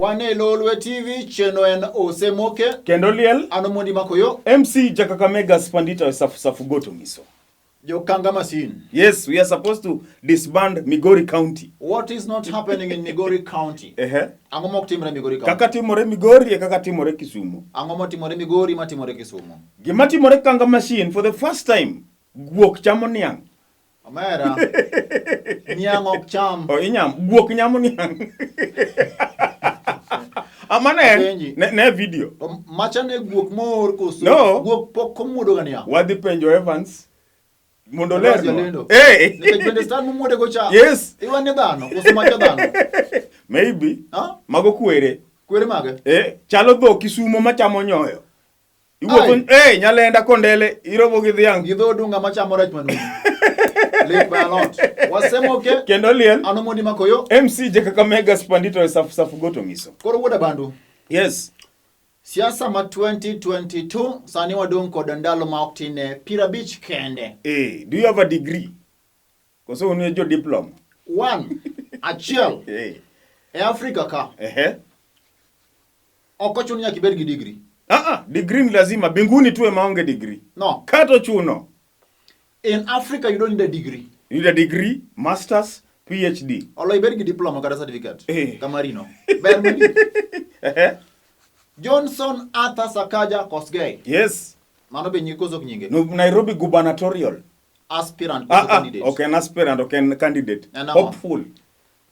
Wan e Lolwe TV, chenro en Osemoke. Kendo liel. An Omondi Makoyo. MC Jakakamega Spandita Safu Safu Goto Miso. Jokanga Masin. Yes, we are supposed to disband Migori County. What is not happening in Migori County? Ehe. Ang'o mok timre Migori County? Kaka timore Migori e kaka timore Kisumu. Ang'o motimore Migori matimore Kisumu? Gima timore Kanga Machine for the first time, guok chamo niang'. Omera. Niang' ok cham. Oh, inyam guok nyamo niang'. Ama ne, Apenji. ne video. To macha ne guok moor koso? No. Guok pok omuodo ga niang'. Wadhi penjo Evans mondo Evans olerwa. Jalendo. Hey. Nikech bende stan mumuode go cha. Yes. Iwa ni dhano koso macha dhano. Maybe. Ha? Mago kwere. Kwere mage? Eh, chalo dho Kisumo machamo nyoyo. Iwuotho Ai. eh Nyalenda kondele iromo gi dhiang'. Gi dho odunga machamo rech manumu. Lit by a lot. Wasemoke. Kendo liel. An Omondi Makoyo. MC Jakakamega Spandito e Safu Safu Goto Miso. Koro wuod Abandu. Yes. Siasa ma 2022 sani wadong' kod ndalo ma ok tin ne 50 kende. Eh, do you have a degree? Koso un e jo diploma? One, achiel Eh. e Afrika ka Ehe. ok ochuno nyaka ibed gi degree. Ah ah, degree ni lazima. Binguni tu ema onge degree. No. Kata ochuno. In Africa you don't need a degree. You need a degree, masters, PhD. Olo ibed gi diploma kata certificate. Eh. Kamarino. Ber malich. Ehe. Johnson Arthur Sakaja Kosgei. Yes. Mano be nying koso ok nyinge? No, Nairobi gubernatorial. Aspirant koso Ah, ah, candidate. ok en aspirant, ok en candidate. En ang'o? Hopeful.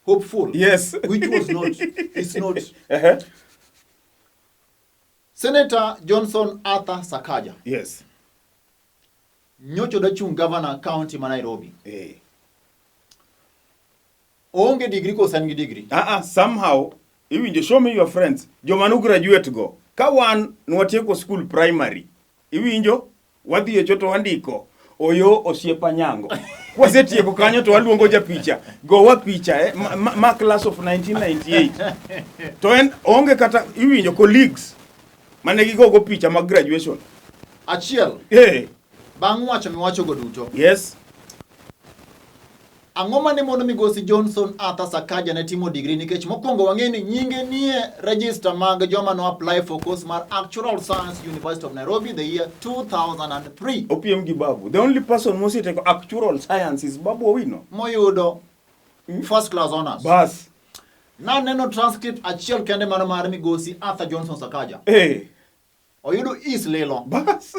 Hopeful. Yes. Which was not. It's not. Ehe. Senator Johnson Arthur Sakaja. Yes. Nyocha dachung' governor county ma Nairobi. Eh. Oonge degree koso en gi degree? Ah, ah, somehow iwinjo show me your friends joma nu graduate go ka wan nwatieko school primary iwinjo wadhi e cho to wandiko oyo osiepa nyango kwasetieko kanyo to waluongo japicha gowa picha eh, ma, ma, ma class of 1998 to en onge kata iwinjo colleagues mane gigogo picha mag graduation Achiel, eh, bang' wacho miwachogo duto, yes Ang'o mane mono migosi Johnson Arthur Sakaja ne timo degree nikech mokwongo wang'e ni nyinge nie register mag joma no apply for course mar Actuarial Science University of Nairobi the year 2003. Opiem gi Babu. The only person moseteko actuarial science is Babu Owino. Moyudo first class honors. Bas. Naneno transcript achiel kende mano mar migosi Arthur Johnson Sakaja. Eh. Oyudo E's lilo. Bas.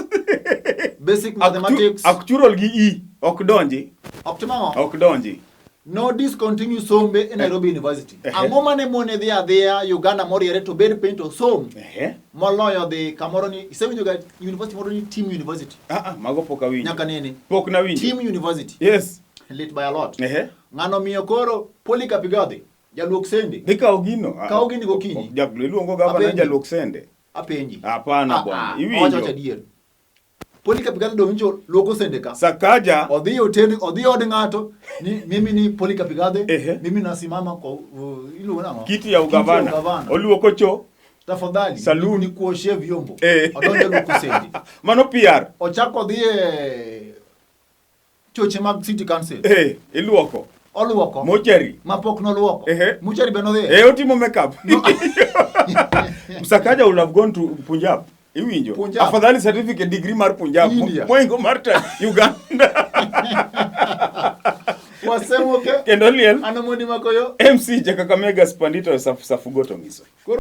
Basic mathematics. Actual gi E ok donji. Ok timo ang'o? Ok donji. No discontinue sombe e Nairobi University. Ehe. Ang'o mane mone dhi adhiya Uganda moriere to bed piny to som Ehe. moloyo dhi kamoro ni isewinjo ga university moro ni Team University. Ah ah, mago pok awinjo. Nyaka nene. Pok nawinjo. Team University. Yes. Lit by a lot. Ehe. Ng'ano miyo koro Polycarp Igathe jaluok sende. Dhi kawo gino. Ah, Kawo gini gokinyi. ok, jak- Iluongo gavana Apenji. jaluok sende. Apenji. Hapana Ah, bwana. ah, Iwinjo. Owacho wacho adier. Polycarp Igathe dong' nyicho luoko sende ka. Sakaja Odhi e hotel, odhi e od ng'ato ni mimi ni Polycarp Igathe, Ehe. mimi nasimama kwa iluongo nang'o? kiti ya ugavana. ugavana. Oluoko cho. Tafadhali Saloon. ni kuoshie vyombo. Eh. Odonjo luoko sende. Mano PR. Ochako odhi e choche mag City Council. Eh, iluoko. Oluoko. Mochari. Mapok noluoko. Ehe. Mochari be nodhiye. Eh, otimo makeup. No. Sakaja will have gone to Punjab. Iwinjo. Punjab. Afadhali certificate degree mar Punjab. India. Moingo mar ta Uganda. Wasemoke. Kendo liel. An Omondi Makoyo. MC Jakakamega Spandito Safu Safu Goto Ngiso. Koro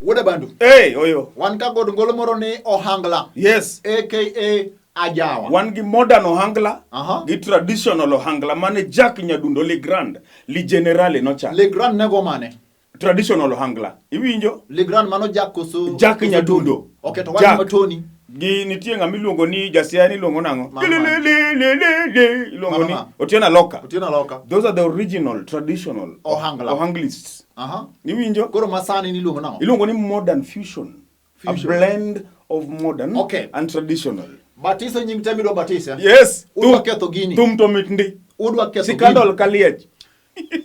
Wuod Abandu. Hey, oyo. Wan ka god ngolo moro ni Ohangla. Yes. AKA Ajawa. Wan gi modern ohangla Aha. gi traditional ohangla mane Jack Nyadundo Le Grand Li Generale nochako. Le Grand nego mane? Traditional ohangla. Iwinjo? Le Grand mano Jack koso Jack koso Nyadundo. Tony? Okay, to wan Jack. ma Tony. Gi nitie ng'ama iluongo ni jasiaya ni iluongo nang'o? Mano mane? Le, le, le, le, Iluongo Mano ni ng'a? Otieno Aloka. Otieno Aloka. Those are the original traditional Ohangla. ohanglists. Aha. Iwinjo? Koro masani ni iluongo nang'o? Iluongo ni modern fusion. Fusion. A blend of modern Okay. and traditional. Batise nying te midwa batise. Yes. Udwa Thum- ketho gini. Thum to mit ndi. Udwa ketho Sikandol gini. kaliech.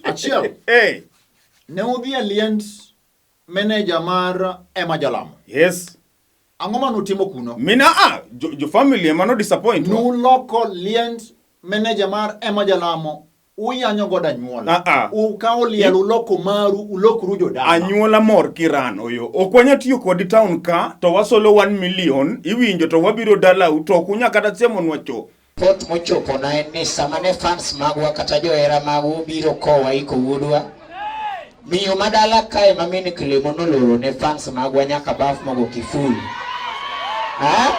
Achiel. Hey. Ne udhi e liend manager mar Emma Jalamo. Yes. Ang'o mane utimo kuno? Mina a jo, jo family ema no disappoint wa. Nuloko liend meneja mar Emma Jalamo uyanyo godo anyuola. Ah, ah. Ukawo liel uloko maru ulokru jodala. Anyuola mor kiran oyo. Ok wanya tiyo kodi town ka to wasolo 1 million iwinjo to wabiro dalau to ok unya kata siemonwa cho. Report mochopona en ni sama ne fans magwa kata johera magwa obiro kowa iko wuodwa, miyo madala kae ma min Clemo noloro ne fans magwa nyaka baf mogo kiful. Ha?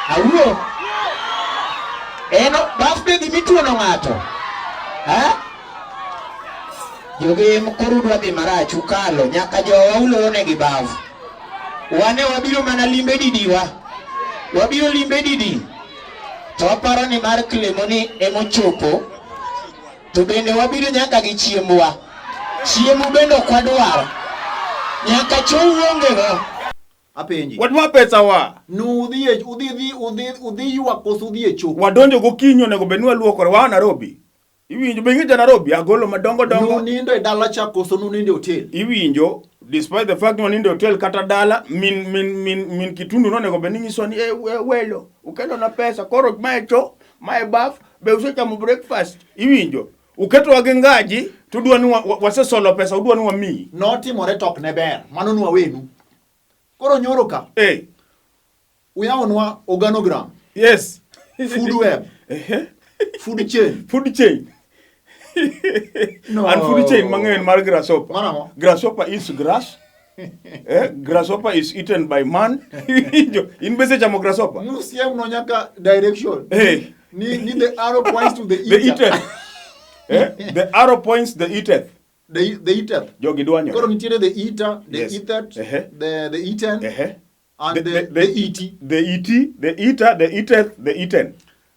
Awuo? En baf be gimituono ng'ato? Ha? Jogi koro udwa dhi marach ukalo nyaka jowa uloro negi baf. Wane wabiro mana limbe didiwa. Wabiro limbe didi. To aparo ni mar Clemo ni emochopo. To bende wabiro nyaka gi chiembwa. Chiembu bende ok wadwar. Nyaka chow uonge go. Apenji. Wadwa pesa wa. Nudhi e udhi dhi udhi udhi ywak koso udhi e cho. Wadonjo gokinyi onego bed ni waluokore waa Nairobi. Iwinjo be ing'e ja Nairobi agolo madongo dongo. Nunindo e dala cha koso nunindo e hotel. Iwinjo despite the fact ni wanindo e hotel kata dala min min min min Kitundu nonego bed ni nyiso ni eh, welo ukelo na pesa koro mae cho mae baf be usechamo breakfast iwinjo uketowa gi ngaji to udwa ni wasesolo pesa udwa ni wamiyi Notimore to ok ne ber. Mano nwawenu. Koro nyoro ka eh uyawonwa organogram, yes food web, food chain. Food chain. No. And food chain mang'eny mar grasshopper. Mar ang'o? Grasshopper is grass. Eh, grasshopper is eaten by man. Iwinjo? In be isechamo grasshopper? Nusiemno nyaka direction. Eh. Ni the arrow points to the The eater. eateth. Eh, the arrow points the eateth. The eateth. Jogi dwanyore. Koro nitiere the eater, the Yes. eateth, Ehe. the eaten, Ehe. and the eaty. The eat, the eater, the eateth, the eaten.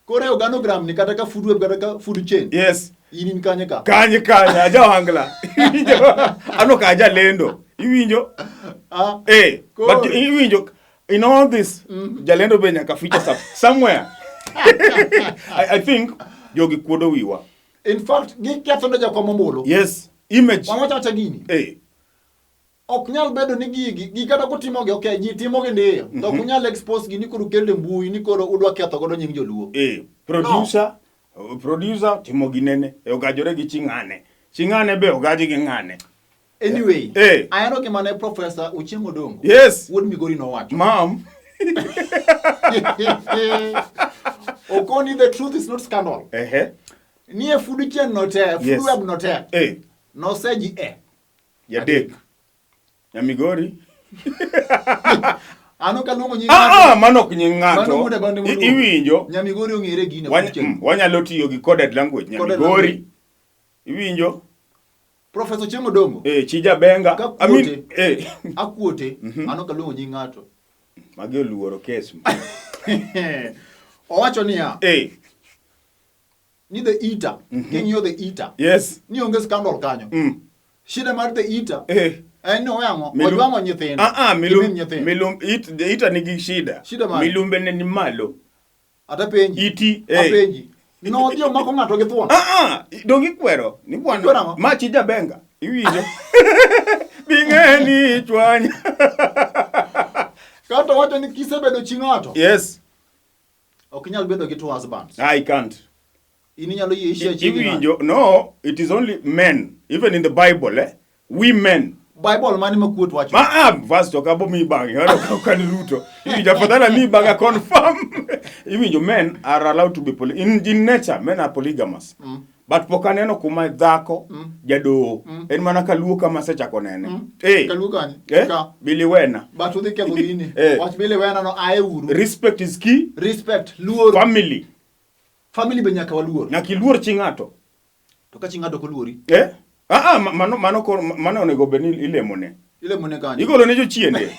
Koro e organogram ni kata ka food web kata ka food chain. Yes. In in kanye ka? Kanye kanye, aja ohangla. Iwinjo? Ano ka aja lendo. Iwinjo? Ah. Eh, Koro. but iwinjo in all this jalendo be nyaka feature somewhere. I think jogi kuodo wiwa. In fact, giketho ne jakom ombulu. Yes, image. Wawacho awacha gini. Eh. Ok nyal bedo ni gigi, gi kata kutimogi, okay, ji timogi ndiyo. To ok unyal expose gi ni koro ukelo e mbui ni koro udwa ketho godo nying joluo. Eh, producer, producer timo ginene, e ogajore gi chi ng'ane. Chi ng'ane be ogaji gi ng'ane. Anyway, Eh. ahero gima ne Professor Ochieng' Odongo. Yes. Wuod Migori nowacho. Ma'am. Okoni the truth is not scandal. Ehe. Ni e food chain no te, food Yes. web no te. Eh, Noseji e. Jadek. Nyamigori. Ano kaluongo nying Ah, ah, mano ok nying Mano ng'ato. wuod Abande moluongo. Iwinjo? Nyamigori ong'ere gine. Wanya, wanyalo tiyo gi coded language. Coded Nyamigori. language. Iwinjo? Professor Ochieng' Odongo. Eh, Chija Benga. Ka I mean, kuote. eh. Akuote, ano kaluongo nying ng'ato. Magi oluoro kes. Owacho niya, Eh, ni the eater, king'iyo the eater, yes. ni onge scandal kanyo. Shida mar the eater, Eh. en ni owang'o, Milu- ojwang'o nyithindo. Ah, ah, Gi milum, min nyithindo. milum, it, the eater nigi shida. Shida mane? Milumbe ne ni malo. Ata penji. Iti, eh. Apenji. Nodhi omako ng'ato gi thuon. Ah, ah, donge ikwero? Ni Ikwero bwana. ang'o? Ma Chija Benga. Iwinjo? Bing'e ni chwanya. Kato wacho ni kisebedo chi ng'ato, Yes. ok inyal bedo gi two husbands. I can't. In inyalo yie ishare chiegi ng'ato. Iwinjo? No, it is only men. Even in the Bible, eh? Women. Bible mane ma kuot wacho? Ma ah, verse to kabo mi bang'e, ero ka kan Ruto. Iwinjo afadhali mi bang'e confirm. Iwinjo men are allowed to be poly in nature men are polygamous. But pok aneno kuma dhako jadoho en mana kaluo kama asechako nene. Eh. Kaluo kanye? Eh? Ka. Billy Wena. But udhi ketho gini. Eh. Wach Billy Wena no ae uru. Respect is key. Respect, luor. Family. Family be nyaka waluor. Nyaka iluor chi ng'ato. To ka chi ng'ato ok oluori, Eh? Ah, ah, mano mano koro mano onego bed ni ilemone. ilemone kanye? Igolo ne jochiende.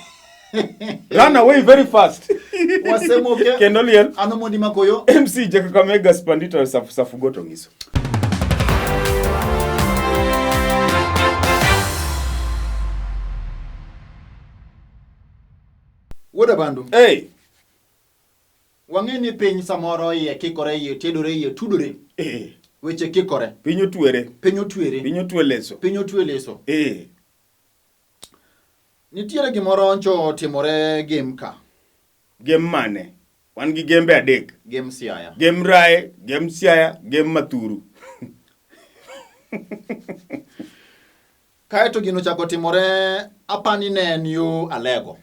Run away very fast. Wasemoke. Kendo liel. An Omondi Makoyo. MC Jack Kakamega Spandito Safu Safu Goto Ngiso. Wuod Abandu. Hey. Wang'e ni piny samoro iye kikore, iye tedore, iye tudore. Weche kikore. Piny otwere. Piny otwere. Piny otwe leso. Piny otwe leso. Nitiere gimoro ncho otimore game ka. Gem mane? Wan gi gembe adek. Gem Siaya. Gem Rae, Gem Siaya, Gem Mathuru. Kaeto gino ochako timore apani ne en yo Alego.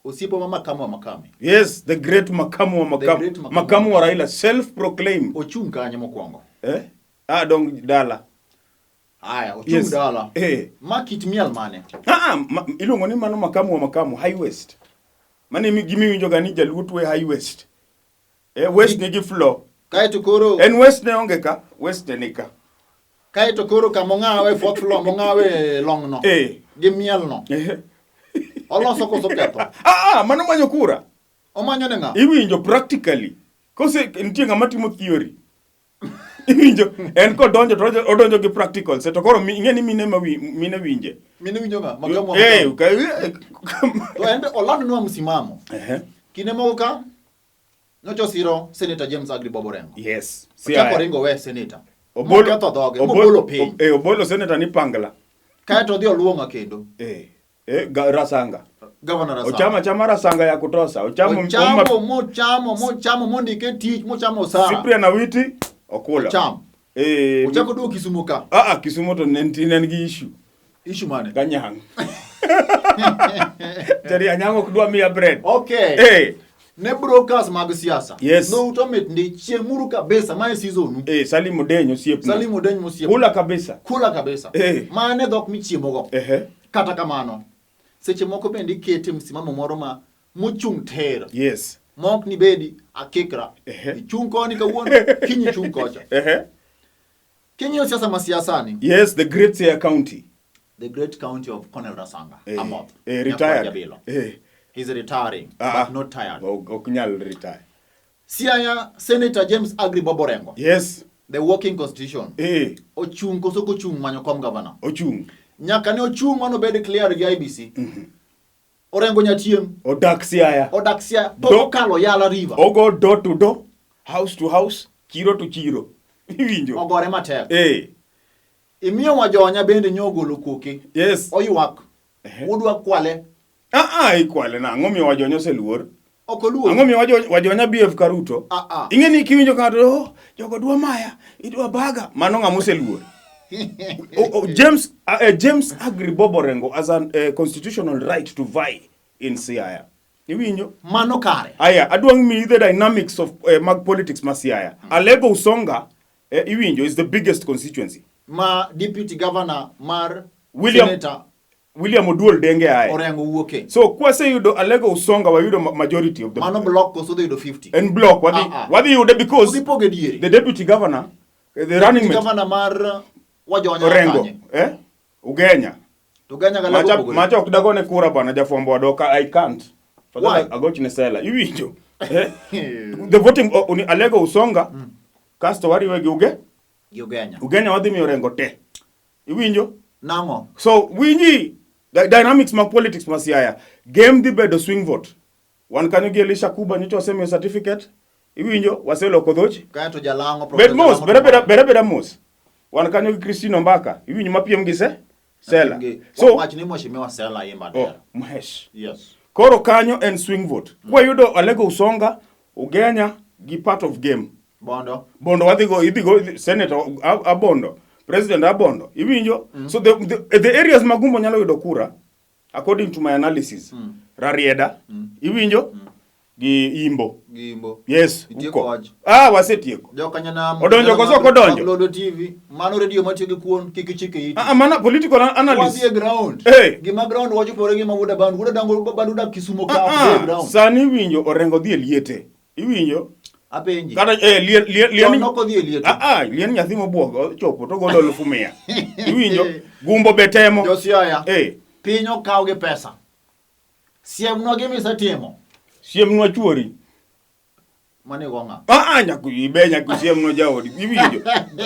Osiepa ma Makamu wa Makame. Yes, the great Makamu wa The Makamu. great Makamu. Makamu wa Raila self-proclaimed. Ochung' kanye mokwongo? Eh? Ah, dong dala. Aya, ochung' Yes. dala. Eh. Ma kit miel mane? Ah, ah, ma, iluongo ni mano Makamu wa Makamu, High West. Mano emi gima iwinjo ga ni jaluo tuwe High West. Eh, West nigi flow. Kaeto koro En West ne onge ka, West ne ni ka. kaeto koro kama ong'awe fourth floor mong'awe long no. Eh. Gi miel no. Eh. Oloso koso ketho. Ah, ah, mano manyo kura. Omanyo ne ng'a? Iwinjo practically. Kose nitie ng'ama timo theory. Iwinjo en kodonjo to odonjo gi practicals to koro ing'e ni mine ma wi, mine winje. Mine winjo ng'a? Makamu wa Eh, Makamu. ka- To en be olandnwa msimamo. Ehe. Kinde moko ka nyocha osiro Senator James Agri Bob Orengo. Yes. Ochako ringo we senator. Obolo Moketho dhoge, mobolo piny. Eh, obolo senator ni pangla. Kaeto odhi oluonga kendo. Eh. Eh, Rasanga. Governor Rasanga. Ochama chama Rasanga ya kutosa. Ochamo Ochamo mochamo mochamo mondike tich mochamo osara. Cyprian Awiti okula. Ochamo. Eh. Ochako duogo Kisumu ka. Ah, ah, Kisumu to ne nitie ne en gi issue. Issue mane? Ganyang. Jari Anyang' ok dwa miya bread. Okay. Eh. Ne brokers mag siasa. Yes. Nou to mit ndi chiemuru kabisa mae season nu. Eh, Salim Odeny osiepna. Salim Odeny mosiep. Kula kabisa. Kula kabisa. Eh. Mane dhok michiemogo. Ehe. Kata kamano, seche moko bende ikete msimamo moro ma mochung' ter. Yes. Mok ni bedi akikra. Ehe. Ichung' koni kawuono, kiny ichung' kocha. Ehe. King'iyo siasa ma siasani, Yes, the great Siaya County. the great county of Cornel Rasanga, Eh, Amoth, eh, Nyakwar retired. Jabilo. Eh. He's retiring, Ah, but not tired. Ok ok nyal retire. Siaya Senator James Agri Bob Orengo, Yes. the working constitution, Eh, ochung' koso ok ochung' manyo kom gavana. ochung'. Nyaka ne ochung' mano bed clear gi IBC. Orengo Nyatieng' Odak Siaya. odak Siaya pok okalo Yala River. Ogo door to door, house to house, chiro to chiro. Iwinjo? Ogore matek. Eh. Imiyo wajonya bende nyogolo koke. Yes. Oywak. Udwa kwale. Ah ah, ikwale na. Ang'o miyo wajonya oseluor? Ok oluor. Ang'o miyo wajonya BF Karuto? Ah ah. Ing'e ni kiwinjo ka ng'ato, oh, jogo dwa maya, idwa baga. Mano ng'ama oseluor. James James Agri Bob Orengo as a constitutional right to vie in Siaya. Iwinjo? Mano kare. Aya, adwa miyi the dynamics of mag politics ma Siaya. Alego Usonga, iwinjo, is the biggest constituency. Ma deputy governor mar William, Senator William Oduol Denge aye. Orengo wuoke. So kwaseyudo Alego Usonga wayudo majority of the Mano block koso dhi yudo 50. En block wadhi Ah, ah. wadhi yude because Udhi poge diere. the deputy governor, the running mate Governor mar Wajonya Orengo, kanye. eh? Ugenya. To Ugenya ga Macha Lego pogore. macha ok dagone kura bana jafwambo wadoka I can't. Why? Fadhali agochne sela. Iwinjo. Eh? The voting oh, ni Alego Usonga. Kasto wariwe gi Uge. Gi Ugenya. Ugenya wadhi miyo Orengo te. Iwinjo? Nang'o? So winji dynamics mag politics ma Siaya. Game dhi bedo swing vote. Wan kanyo gi Elisha Kuba nyocha wasemiyo certificate. Iwinjo? Waseloko dhoch. Kaeto Jalang'o Bed Professor mos, Jalang'o bed abeda, bed abeda mos. Wan kanyo gi Christine Ombaka. Iwinjo mapiem gi se? Sela. Gi- So, wach ni mheshimiwa Sela Imba oh, Der. Mhesh. Yes. Koro kanyo en swing vote. Kwayudo Alego Usonga, Ugenya gi part of game. Bondo. Bondo wadhi go idhi go senator Abondo, president Abondo. Iwinjo? So the areas ma Gumbo nyalo yudo kura according to my analysis. Rarieda. Iwinjo? Gi Imbo. Gi Imbo. Yes. Itieko uko. wach. Ah, wasetieko. Jokanyanam. Odonjo koso ok odonjo? Lodo TV. Mano radio matiyo gi kuon kik ichike iti. Ah, ah, mana political analyst. Wadhi e ground. Hey. Gima ground wacho pore gima wuoda band. Wuoda dango band udak Kisumo ka Ah, ok dhi e ah, ground. sani iwinjo Orengo dhi e liete. Iwinjo? Apenji. Kata eh lien lien Chon lien ok odhi e liete. Ah ah, lien nyathi mobuogo ochopo to golo 1,100. Iwinjo? Gumbo be temo. Josiaya. Eh, Piny okaw gi pesa. Siemnwa gima isetimo. siemnwa chuori. Mane go ng'a? Ah ah, nyaka ibe nyaka siemnwa jaodi. Iwinjo?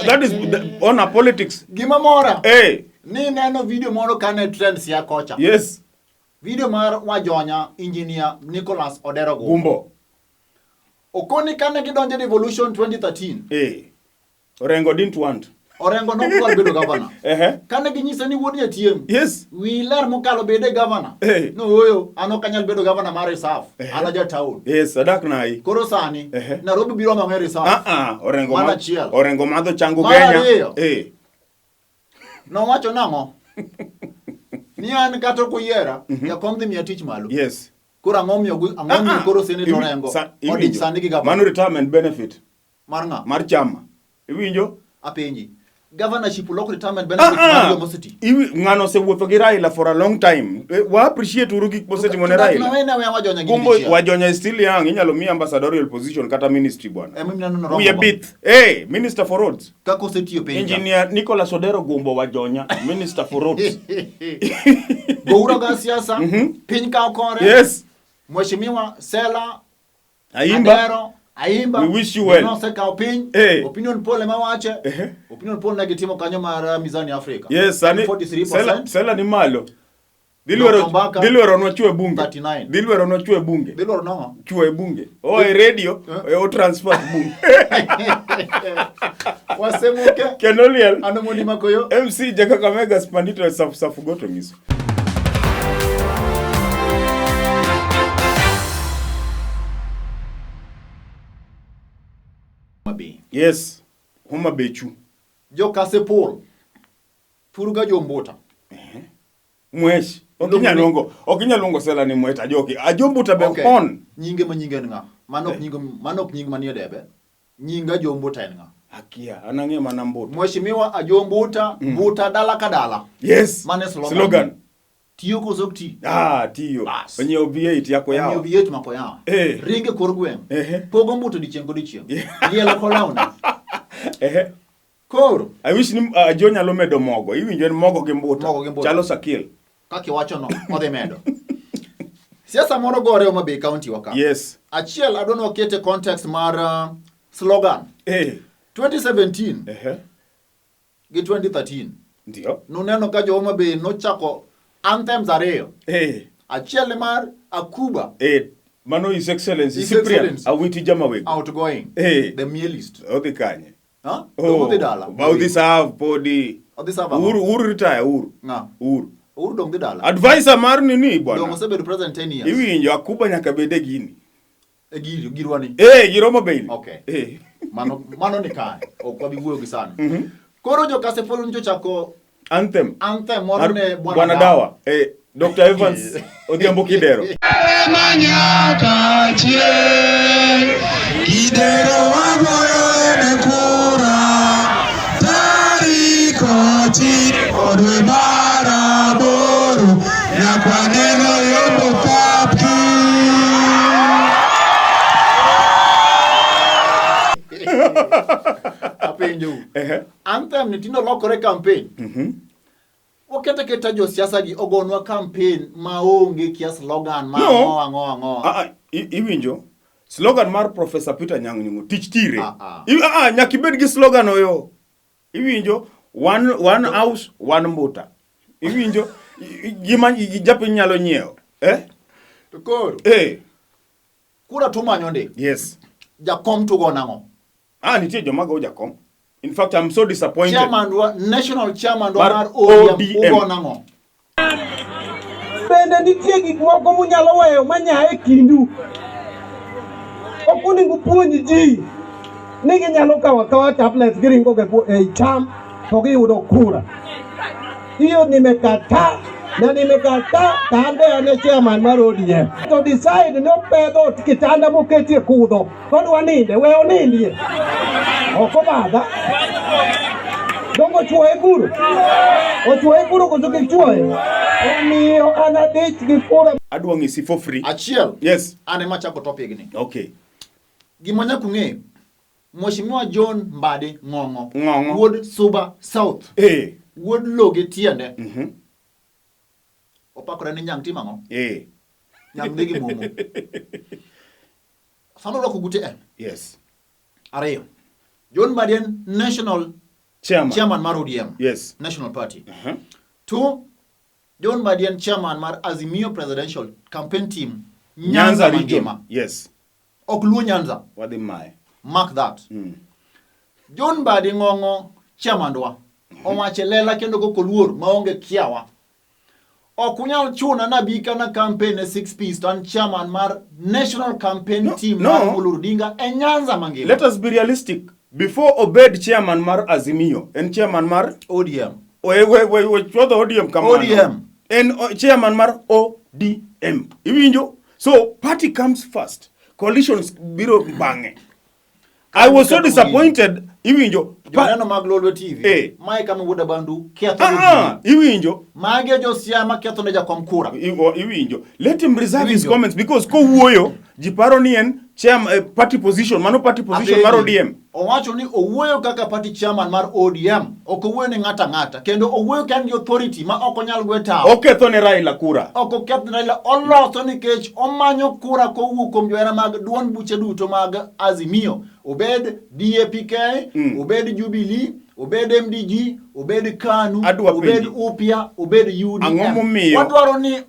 That is the, on a politics. Gima mora. Eh, Ni neno video moro kane trend sia kocha. yes. Video mar Wajonya engineer Nicholas Odero Gumbo. Gumbo. Okoni kane gidonjo devolution 2013. Eh. Orengo didn't want. Orengo nokdwar bedo gavana. Ehe. Kane ginyise ni wuod Jatieng'. Yes. Wi ler mokalo bede gavana. Eh. No ooyo, an ok anyal bedo gavana mar reserve. An aja town. Yes, adak nai. Koro sani Ehe. Nairobi biro mang'e reserve. Ah ah, Orengo Mano ma achiel. Orengo madho chango Mar Kenya. ariyo. Eh. Nowacho nang'o? Ni an kata ok uyiera, jakom dhi miya tich malo. Yes. Koro ang'o miyo ang'o miyo koro Senator Orengo odich sani gi gavana? Mano retirement benefit. Mar ng'a? Mar chama. Iwinjo? Apenji. Governorship ulok retirement Ah, benefit mar ah. joma oseti. Ng'ano osewuotho gi Raila for a long time. Wa appreciate uru gik mosetimo ne Raila. Nawena weya wajonya gi Gumbo dichiel. wajonya is still young, inyalo mi ambassadorial position kata ministry bwana. Ema mineno noromo Wiye go. bith. Hey, minister for roads. Kaka osetiyo piny ka. Engineer Nicholas Odero Gumbo Wajonya, minister for roads. Gouro ga siasa, piny kawo kore. Yes. Mheshimiwa Sela Ayimba. Adero, Ayimba. We wish you well. Nosekawo piny. Eh. Opinion poll ema wache. Ehe. Opinion poll ne gitimo kanyo mar Mizani Africa. Yes, sani 43%. Sela ni malo. Dr. Mbaka, Dhilwero chwe bunge. 39. Dhilwero chwe bunge. Dhilwero nang'o? Chwe bunge. O e radio, Eh. e o transfer bunge. Wasemuke. Kendo liel. Ano mondi makoyo. MC Jakakamega Spandito Safu Safu Goto ngiso. Mabi. Yes. Homa Bechu. Jokasepol. Furuga jombuta. Mwesh. Ok inyal luongo, ok inyal luongo Sela ni Mwesh Ajoki. Ajombuta be Okay. on. Nyinge ma nyinge en ng'a? Mano ok nying mano ok nying manie debe. Nying Ajombuta en ng'a? Akia, an ang'e mana Mbuta. Mheshimiwa Ajombuta, Mbuta dala ka dala. Yes. Mano e slogan. Slogan. Tiyo koso ok ti? Ah, tiyo. Bas. Onyiewo V8 yako Omiyo yawa. V8 mako yawa. Eh. Ringe kor gweng'. Ehe. Pogo mbuta odiochieng' kodiochieng'. Lielo kolawne. Ehe. Koro I wish ni Jo nyalo medo mogo. Iwinjo en mogo gi mbuta. Mogo gi mbuta. Chalo Sakil. Kaka iwacho no, odhi medo. Siasa moro gore Homa Bay County wa ka. Yes. Achiel adwa ni wakete context mar slogan. 2017 Ehe. gi 2013. Ndio. Nuneno ka jo Homa Bay nochako anthems ariyo. Achiel ni mar Akuba. Mano His Excellency His Cyprian Excellency. Awiti Jamawego. Outgoing. The Mielist. Odhi kanye? Ha? Oh, Odhi dala. Ba odhi serve podi. Odhi serve ang'o? Uhuru, Uhuru retire Uhuru. Ng'a? Uhuru. Uhuru dong dhi dala. Advisor mar nini Dong bwana? osebedo president 10 years. Iwinjo Akuba nyaka bed e gini. E giri, girwa ni. Giromo Bailey. Okay. Mano ni kare. Ok wabi wuoyo gi sani. Koro jo Kasipul nyocha chako Anthem. Anthem moro ne Bwana Bwana Dawa. Dr. Evans Odhiambo Kidero. Manyaka chieng', Kidero wagoyo ne kura, tarik 9 dwe mar 8, nyaka waneno yombo pap Apenjou. Anthem ni tinde olokore campaign. Waketa keta josiasa gi ogonwa campaign maonge kia slogan ma No. ang'o ang'o ang'o. Ah, ah, iwinjo slogan mar Professor Peter Anyang' Nyong'o tich tire. Ah, ah. Nyaka ibed gi slogan oyo. Iwinjo one house one mbuta. Iwinjo gima japiny nyalo nyiewo. To koro. Kura tumanyo ndi. Yes. Jakom tugo nang'o? Nitie joma go jakom. In fact, I'm so disappointed. Chairman wa, national chairman wa Mar mar ODM ODM. ugo nang'o? Bende nitie gik moko munyalo weyo manya e kindu. Ok onego puonj ji ni ginyalo kawo akawa tablets giringo go ei cham to giyudo kura. Hiyo nimekataa na nimekataa, to an be an e chairman mar ODM. To decide ni opedho kitanda moketie kudho, kodwa ninde, we onindie. Ok obadha. Dongo chuoye kuro? Ochuoye kuro koso kik chuoye? Omiyo an adich gi kura. Adwa ng'isi for free. Achiel. Yes. An ema achako topic ni. Okay. Gima nyaka ung'e, Mheshimiwa John Mbadi Ng'ong'o. Ng'ong'o. Wuod Suba South. Wuod Loge tiende. Opakore ni nyang' timo ang'o? Nyang' dhi gi momo. Sano orwako gute e. Yes. Ariyo. John Mbadi en national chairman, chairman mar ODM. Yes. National Party. 2, John Mbadi en chairman mar Azimio Presidential Campaign Team Nyanza Nyanza region. mangima. Yes. Ok Luo Nyanza. Wadhi mae. Mark that. John Mbadi Ng'ong'o Chairman-wa owacho e lela kendo kok oluor maonge kiawa. Ok unyal chuna nabi ka na campaign ne six piece to an chairman mar National Campaign No, Team no. mar Mulu Odinga e Nyanza mangima. Let us be realistic. Before obed chairman mar Azimio, en chairman mar ODM. We we we we chwodho ODM kamano. ODM. En chairman mar ODM. Iwinjo? So party comes first. Coalitions biro bang'e. I was so disappointed. Iwinjo? Joneno mag Lolwe TV. Eh. Mae kama Wuod Abandu ketho. Ah, iwinjo? Magi e jo Siaya maketho ne jakom kura. Iwinjo. Let him reserve his Iwinjo. comments because kowuoyo ji paro ni en chairman, party position, mano party position mar ODM. Owacho ni owuoyo kaka party chairman mar ODM, ok owuoyo ne ng'ato ang'ata, kendo owuoyo ka en gi authority ma ok onyal gwe tawo. Oketho ne Raila kura. Ok oketh ne Raila, oloso nikech omanyo kura kowuok kuom johera mag duond buche duto mag Azimio, obed DAPK, obed Jubilee, obed MDG, obed KANU, Adwa obed penji. UPIA, obed UDM. Ang'o momiyo- Wadwaro ni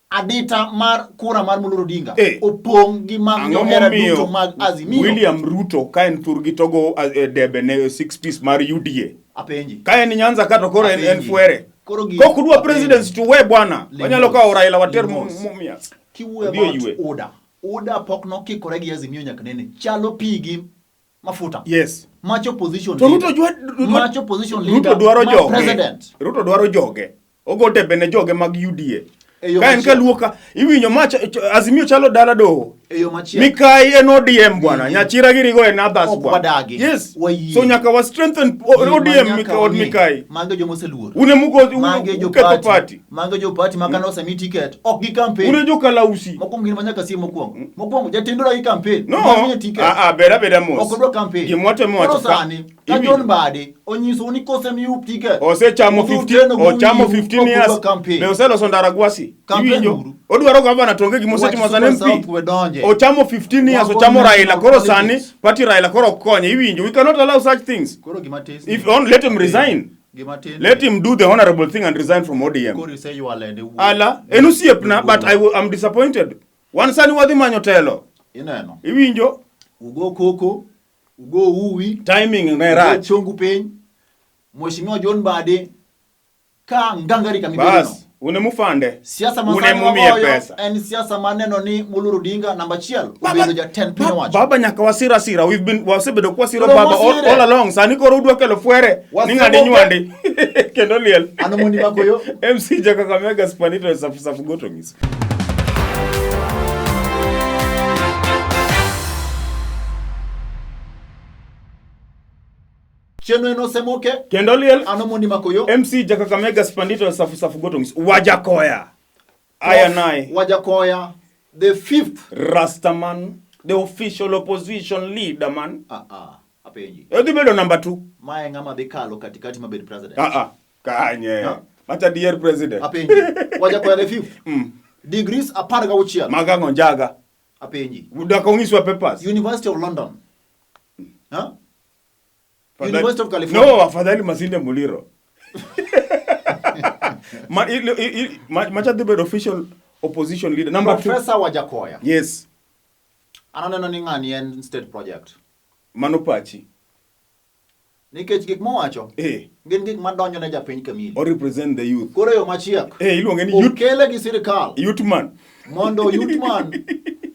adita mar kura mar Mulu Odinga Eh. opong' gi mag Ang'o johera momiyo duto mag Azimio. William Ruto ka en thurgi to go debe ne six piece mar UDA. Apenji. Ka en Nyanza ka to koro en Apenji. fwere. Koro gi- Kok udwa apenji. presidency to we bwana. Limos. Wanyalo kawo Raila water Limos. Mumias. Kiwuoyo Odhi about oywe. UDA. UDA pok nokikore gi Azimio nyaka nene. Chalo pi gi mafuta. Yes. Macho position To leader. Ruto jwa Macho position leader. Ruto dwaro ma joge. President. Ruto dwaro joge. Ogo debe ne joge mag UDA. E yo Ka en machielo. kaluo ka iwinjo ma Azimio chalo dala doho. E yo machielo. Mikai en ODM bwana, Mm. Nyachira girigo en others Ok bwana. wadagi. Yes. Wayie. So nyaka wa strengthen Gima ODM nyaka mika od wang'e, Mikai. Mago joma oseluor. Une mugo Mage jo uketho party. party. Mago jo party ma kane osemi ticket ok gi campaign. Une jo kalausi. Mokwongo gin ma nyaka sie mokwongo. Mokwongo jatend odagi campaign. No. Mamiye ticket. Ah ah beda beda mos. Ok odwa campaign. Gima watemo Koro wacho ka- sani ka Iwinjo. John Mbadi onyisou ni kosemiu ticket. Osechamo udhi 15 uteno gowiu, ochamo 15 ok years. udwa campaign. Be oseloso ndara Gwasi. Campaign Iwinjo? uru. Odwaro gavana to onge gima osetimo Wach as an Super MP. South we donje. Ochamo 15 years, Wago ochamo national Raila. Koro sani politics. party Raila koro ok konye. Iwinjo? We cannot allow such things. Koro gima tis. If on let him resign. Gima tin. Let him do the honorable thing and resign from ODM. Koro iseywalende wuo. Ala, en osiepna but I'm disappointed. Wan sani wadhi manyo telo. Ineno. Iwinjo? Ugo koko, ugo uwi, Timing ne ugo rach. chongu piny. Mheshimiwa John Mbadi ka ngangari kamibedo. Bas, une mufande. Siasa ma Une sani mumiye wagoyo pesa. en siasa maneno ni Mulu Odinga namba achiel obedo jatend piny owacho. Baba nyaka wasira sira. We've been wasebedo kwasiro Koro baba wasire. all along. Sani koro udwa kelo fwere ni Waseboke. ng'adi nywandi. Kendo liel. An mondi makoyo. MC Jakakamega Spanito safu safu goto ngis. Chenro en osemoke. Kendo liel. An Omondi Makoyo. MC Jakakamega Spandito safu safu goto ngis. Wajakoya. I and I. Wajakoya. The fifth. Rastaman. The official opposition leader man. Ah ah. Apenji. Odhi bedo number 2. Mae ng'ama dhi kalo katikati mabed president. Ah ah. Kanye. Ha? Macha dear president. Apenji. Wajakoya the fifth. Degrees 16. Magango njaga. Apenji. Udaka ung'iswa papers. University of London. Huh? Afadhali- University of California. No, afadhali Masinde Muliro. Ma, i, i, i, ma, macha dhi bedo official opposition leader. Number 2. Professor Wajakoya. Yes. An aneno ni ng'ani en state project. Mano pachi. Nikech gik mowacho Eh. gin gik madonjo ne japiny kamili. O represent the youth. Koro yo machiek. Eh, iluonge ni youth, Okele gi sirikal youth man. mondo youth man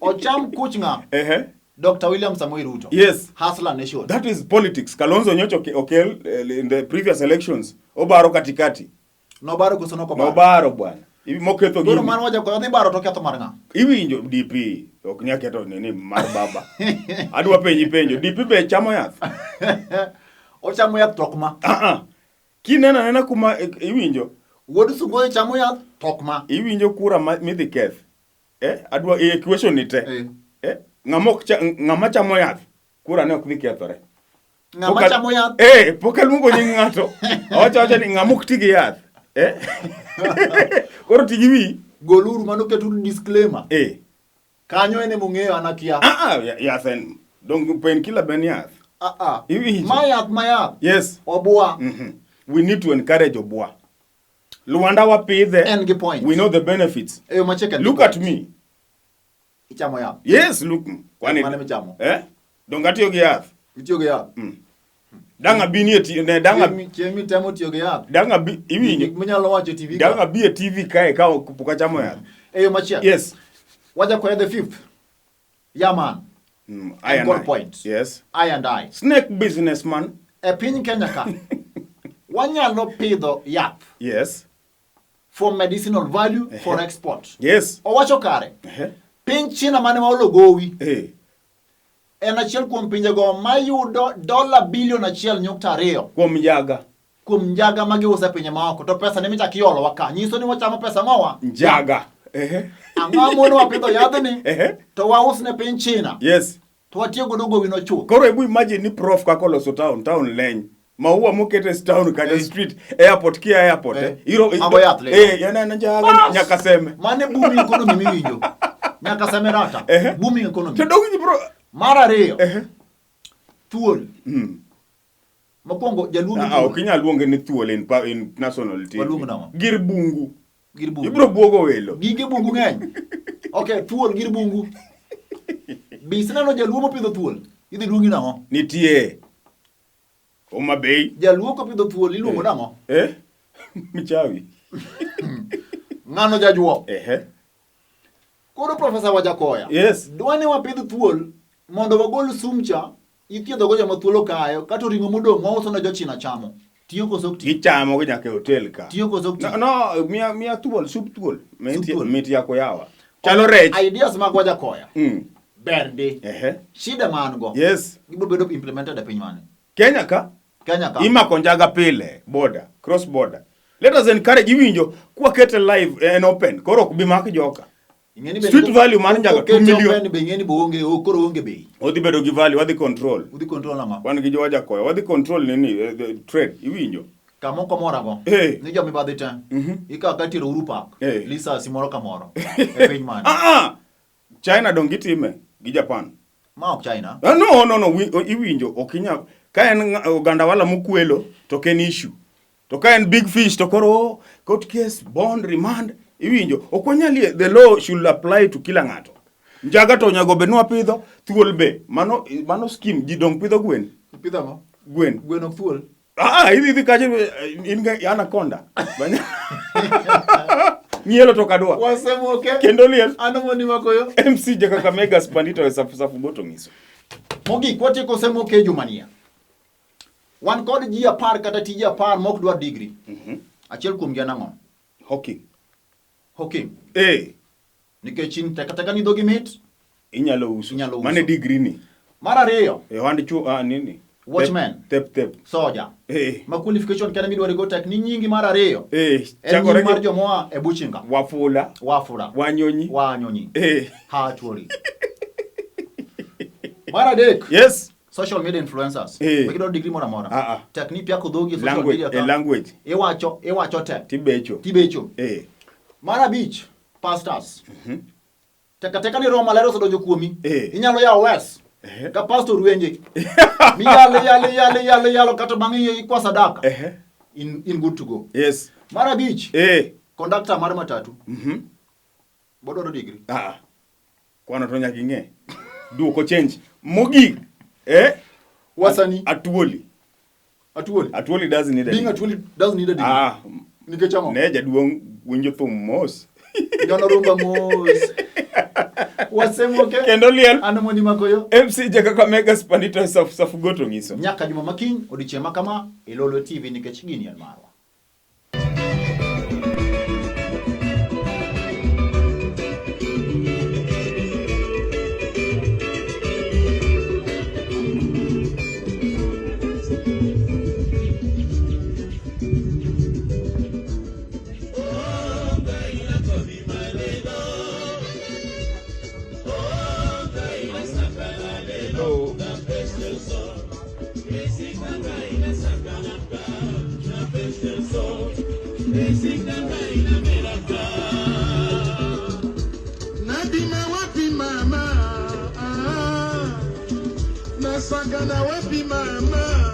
ocham kuch ng'a Ehe. Dr. William Samoei Ruto. Yes. Hustler Nation. That is politics. Kalonzo nyocha okel in the previous elections. Obaro katikati. Nobaro koso nokobaro? Nobaro bwana. Moketho Koro gini. mano Wajakoya dhi baro to ketho mar ng'a? Iwinjo DP ok nyal ketho nini mar baba. Adwa penji penjo. DP be chamo yath? Ochamo yath tok ma. Ah ah. Kineno anena kuma iwinjo. Wuod Sugoi chamo yath tok ma. Iwinjo kura midhi keth. Adwa equation ni te. Ng'ama chamo yath kura ne ok dhi kethore. Ng'ama chamo yath? Pok aluongo nying ng'ato. Awacho awacha ni ng'ama ok ti gi yath. Koro ti gi wiyi. Goluru mano keturu disclaimer. Kanyo en emong'eyo an akia. Ah ah, yath en dong painkiller ben yath. Ah ah. Iwinjo? Ma yath ma yath. Yes. Obwa. We need to encourage obwa. Luanda wapidhe. En gi point. We know the benefits. Eyo machiek en gi Look point. at me. Ichamo yath. Yes, look. Kwani. Mane michamo? Dong atiyo gi yath. Itiyo gi yath. Dang' abi ni e ti- ne dang' abi Chieng' mitemo tiyo gi yath. dang' abi iwinjo. Gik minyalo wacho e TV ka. Dang' abi e TV kae ka ok pok achamo yath. E yo machielo. Yes. Wajakoya the fifth. Yeah man. I and Got I. point. Yes. I and I. Snake businessman. E piny Kenya ka, wanyalo pidho yath Yes. for medicinal value for export. Yes. Owacho kare. Ehe. Piny China mane waolo gowi Eh. en achiel kuom pinjego mayudo dola bilion 1.2 Kuom njaga. kuom njaga ma giuso e pinje maoko to pesa ne michak iolowa ka nyiso ni wachamo pesa mowa Njaga. Ehe. ang'o mono wapidho yadhni Ehe. to waus ne piny China Yes. to watiyo godo gowino chuth Koro ebu imagine ni prof kaka oloso town, town leny. Maua moket e town kata street, airport kia airport. Eh. Eh. Iro, Mago yath lilo. Eh, yana na njaga nyaka seme. mane booming economy miwinjo nyaka semerata Ehe. booming economy To dog bro. mar ariyo Ehe. thuol Mm. mokwongo jaluo gi Ah, thuol. ok inyal luonge ni thuol in, in national TV. Waluong nang'o? Gir bungu. Gir bungu. Ibro buogo welo. Gige bungu ng'eny. Ok, thuol gir bungu. Be iseneno jaluo mopidho thuol? Idhi luongi nang'o? Nitie. Homa Bay. Jaluo kopidho thuol iluongo nang'o? Eh? Mchawi. Ng'ano jajuok. Ehe. Koro Profesa Wajakoya. Yes. Dwa ni wapidh thuol mondo wagol sum cha ithiedhogo joma thuol okayo kato ring'o modong' wauso ne jochina chamo. Tiyo koso ok tiyo? Gichamo gi nyaka e hotel ka. Tiyo koso ok tiyo? No, no, miya miya thuol, sup thuol. Mit, Sup thuol. mit yako yawa. Chalo rech. Ideas mag Wajakoya. Ber ndi. Ehe. Shida ma an go. Yes. Gibiro bedo implemented e piny mane? Kenya ka. Kenya ka. Imako njaga pile, border, cross border. Let us encourage iwinjo kwakete live en open. Koro ok bi mak joka. Ing'eni be Street ni- value mar njaga kokete 2 million. open be ing'eni be onge koro onge bei. Odhi bedo gi value, wadhi control. Udhi control ang'o? Wan gi jowajakoya, wadhi control nini, the trade, iwinjo. Kamoko morago. Eh. Ni joma ibadhi te. Ikawo ka tero Uhuru Park. Eh. Lisasi moro ka moro. E piny mane? Ah, ah. China dong gitime gi Japan. Ma ok China. Ah, no, no, no, iwinjo, ok inyal. Ka en oganda wala mokwelo, to ok en issue. To ka en big fish, to koro oh, court case, bond, remand, iwinjo. Ok wanyal yie, the law should apply to kila ng'ato. Njaga to onego bed ni wapidho, thuol be. Mano, mano scheme, ji dong pidho gwen. Ipidho ang'o? Gwen. Gwen ok thuol. Ah, idhi idhi kacha in ga anaconda. Nyielo to kadwa. Wasemoke. Kendo liel. An Omondi Makoyo. MC Jakakamega Spandito e safu safu goto ngiso. Mogik watieko semoke jumania. Wan kod ji 10 kata tije 10 mok dwar degree. Achiel kuom gi en ang'o? Hawking. Hawking. Eh. Nikech in teka teka ni dhogi mit. Inyalo uso. Inyalo uso. Mane degree ni. Mar ariyo. E ohand chu ah nini? Watchman. Tep tep. Soja. Eh. Ma qualification kende midwaro go tek ni nyingi mar ariyo. Eh. En Chakore nying mar gi jomoa e Buchinga. Wafula. Wafula. Wanyonyi. Wanyonyi. Eh. Haturi. Mar adek. Yes. Social media influencers. Eh. Be gidwaro degree moro amora. Ah, ah. Tek ni piako dhogi e social Language, media ka. eh, language. Iwacho te. Tibecho. Tibecho. Eh. Mar abich, pastors. Teka teka ni roho maler osedonjo kuomi. Eh. Inyalo yawo wes. Ka pastor wenje. Miyalo yalo yalo yalo yalo kata bang'e ikwa sadaka. In good to go. Yes. Mar abich. Eh. Conductor mar matatu. Bodwaro degree. Ah. Kwano to nyaka ing'e. Duoko change. Mogik. Eh? Wasani. Atuoli. Atuoli. Atuoli doesn't need a Being degree. Atuoli doesn't need a degree. Ah. Nikech ang'o? Ne jaduong' winjo thum mos. Nyono rumba mos. Wasemoke. Kendo liel. An Omondi Makoyo. MC Jakakamega Spandito safu safu goto ngiso. Nyaka juma makiny odiechieng' ma kama e Lolwe TV nikech gini en marwa. Nabima wapi mama, ah, nasakana wapi mama.